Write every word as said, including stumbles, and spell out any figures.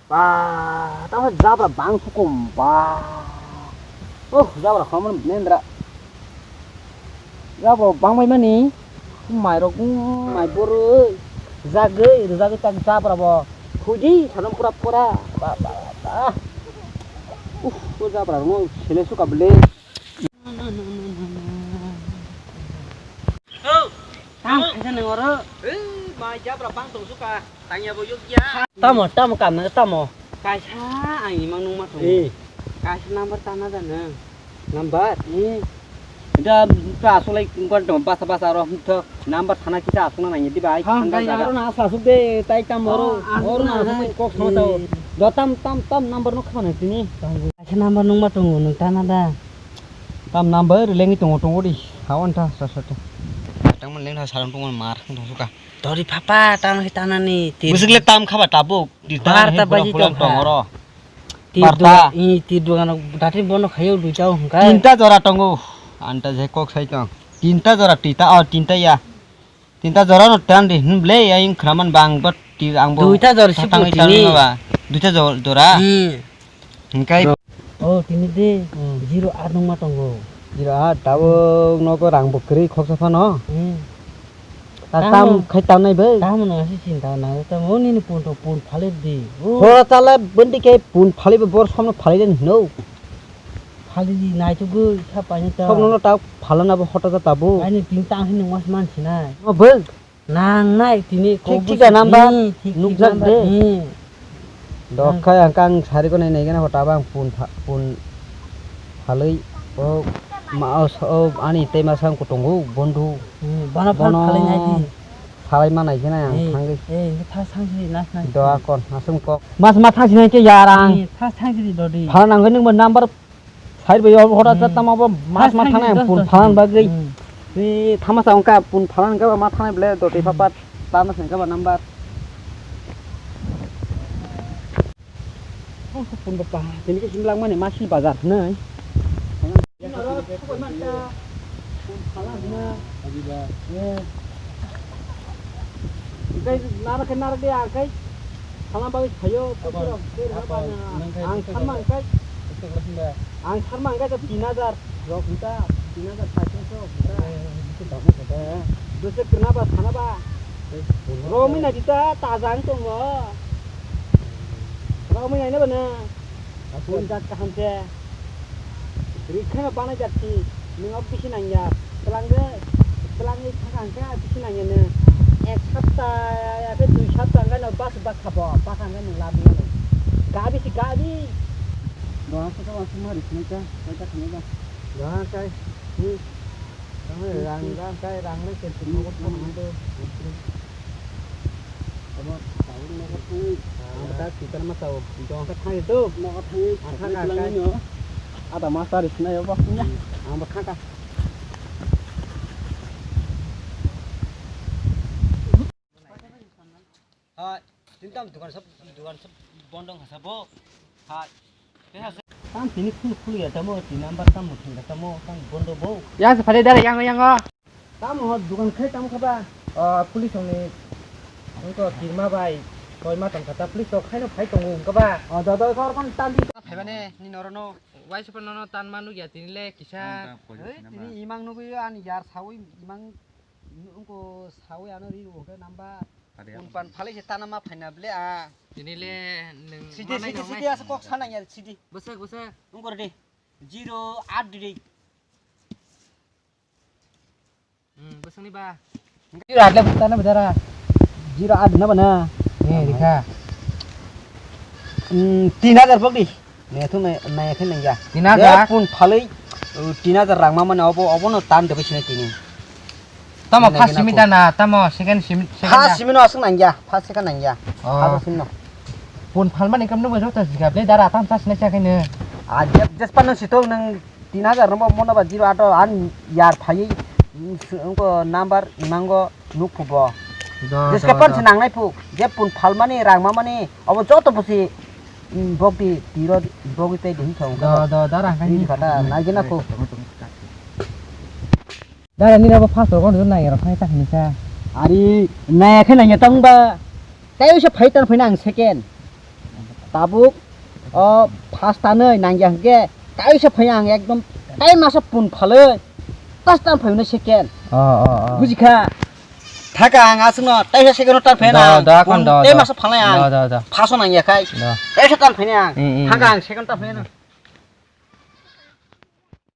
Ba, tamo jabra bang sukum ba. Oh, jabra khamon nendra. Jabra bang bai mani. Mai rok, mai boro. Jagoi, jagoi tak jabra bo. Thuidi, sanam pura pura. Ba, ba, ba. Uh, ko jabra mo sele suka bele. Oh, tamo kaisa nang oro. Eh, mai jabra bang tong suka. Tangya bo yuk ya. Tamo, tamo kam na tamo. Kaisa ang imang nung ma tong. Eh. Kaisa number tana da nang. Number? Eh. Da ta asulai kungkar dong basa basa ro hum to. Number thana kisa asuna nang di bai. Ha, thanda dai jaga. Aro na asa suk de tai tam oro. Oh, oro na asuna asuk hai. Kok sama tao. Eh. Do tam, tam, tam number no khana tini. Kaisa number nung ma tong nung tana da. Tam number lengi tongo tongo di. Hawan ta sa sa ta. Tang man leng tha sarang tong mar tong suka. Tori papa tang hi tanani ti. Busik le tam khaba tabuk. Di bar ta baji tong oro. Ti barta. I ti dukan dati bono khayo dui tao hungkai. Tinta jora tongo. Anta je kok sai tong. Tinta jora tita, oh, tinta ya. Tinta jora no tan di hin ble ya ing khraman bang bat ti ang bo. Duita jora si tangwi putini. Tangwi ba. Duita jo-, jora. Hmm. Hingkai. Oh, tini de. Hmm. Zero ar nung ma tongo. Zero ar tabo nogo rang bo kwrwi khoksa phano. Hmm. Ta tam khai tam nai bai. Tamo no asi chinta na ta mo nini pun to pun phale di. Oh. Hora tala bendi ke pun phale bo bor somno phale den hino. Phali di nai tu gui sa pa ni ta. Sok nono ta phalana bo hota ta tabu. Ai ni ping tang hin was man sinai. O bwk. Nang nai tini. Thik thik da number. Nukjak de. Dokhai ang kang sari ko nai nai gana hota bang pun pha-, pun phalwi o ma o ani tema sang kutungu bondu. Hmm, bana phal phalwi nai di. Phalai ma nai gana ang thangwi. Eh, tha sang si nas nai. Doa kon asung kok. Mas ma thang si nai ke yarang. Tha sang si di dodi. Phalana ang nung number Side bai hota ta tamo bo mas ma thangnai pun phalan bagwi. Ni thamasa ongka pun phalan ka ma thangnai ble doti papat tamo sengka ba number. Pun ba pa tini ke simlang mani masil bazar nai. Pun phalan na. Tei nara khe nara de akai. Salam bagwi phaio, tei rwna ba ang sarma hwnkhai, ang sarma hwnkhai ta tin hajar rok hwnta, tin hajar saicho so hwnta. Dose kwrwna ba sana ba. Romwi nai di ta, taja wng tongo. Romwi nai na ba na. Phone jak kaham se. Rikha bana jak si. Nwng o bisi nangya. Twlang de, twlang ni thang hangka bisi nangya nw. Ek sapta ya khe dui sapta hangka no bas bak khabo. Bak hangka nwng labi ya nw. Gabi si gabi. Doha sa ka wasung mari sini ka. Kai ta khani ba. Doha kai. Hmm. Rang, rang kai, rang le ken ken mo ko mo do. Abo taun mo ko thang. Ang ta si tan ma tao. Jong ka thang itu. Mo ko thang. Ang thang ka kai. Ada master is na yo ba. Ang ba thang ka. Hai, tin tam dukan sab, dukan sab bondong ha sabo. Hai. Tam tini khul khul ya tamo, tin number tam mo thang tamo, tam bondo bo. Yang se phale dare yang yang o. Tam ho dukan khai tam khaba. Ah, police ni. Ungko tirma bai. Koi ma tam kata police to khai no phai tongo ungka ba. Oh, do do kor kon tam di. Phai bane ni noro no. Wai se pano no tan manu ya tini le kisa. Hei, tini imang nugui ani yar sawi imang. Ungko sawi ano ri ungke number. Pun pan phalai se tana ma phaina ble a. Tini le nwng sidi, manai sidi, nongnai. Sidi asa kok sana ya sidi. Bwswk, bwswk. Ungkor de. Zero eight de. Hmm, bwswkni ba. Zero eight le tana bidara. Zero eight na bana. Eh, rikha. Hmm, tin hajar bok di. Nai thung nai, nai khe nangya. Tin hajar? Pun phalwi, uh, tin hajar rang ma mane obo, obono tan de bwsina tini. Tamo first simi dana, tamo second simi, second. First simi no aswk nangya, first second nangya. Oh. First simi no. Pun phalmani kamno bo joto jigab le dara tam chasna chakhaino. A jes, jes pano sitong nang tin hajar rombo mono ba zero eight o an yar phaiwi, mm, s-, ungko number imango nukphubo. Do, jeske do, pon do. Se nangnai phu, je pun phalmani, rangmamani, obo joto busi, mm, bokdi tiro, bokdi tei dihim thong. Do, do, do, rang kani. Ni kata, nai gena phu. Dara nini abo first rogo nai rok khai tak hinsa. Ari, nai khe nai tong ba. Tei usa phai tan phai nang second. Tabuk o first tanwi nangya hwnkhe kaisa phai ang ekdom tai masa pun phalwi first tan phai hwnwi second. Oh, oh, oh. Bujikha? Thaka ang aswkno taisa second tan phai na. Da, da, kon da, tai da. Masa phalnai ang. Da, da, da. First o nangya khai. Da. Taisa tan phai na ang. Mm, mm. Thaka ang second tan phai na.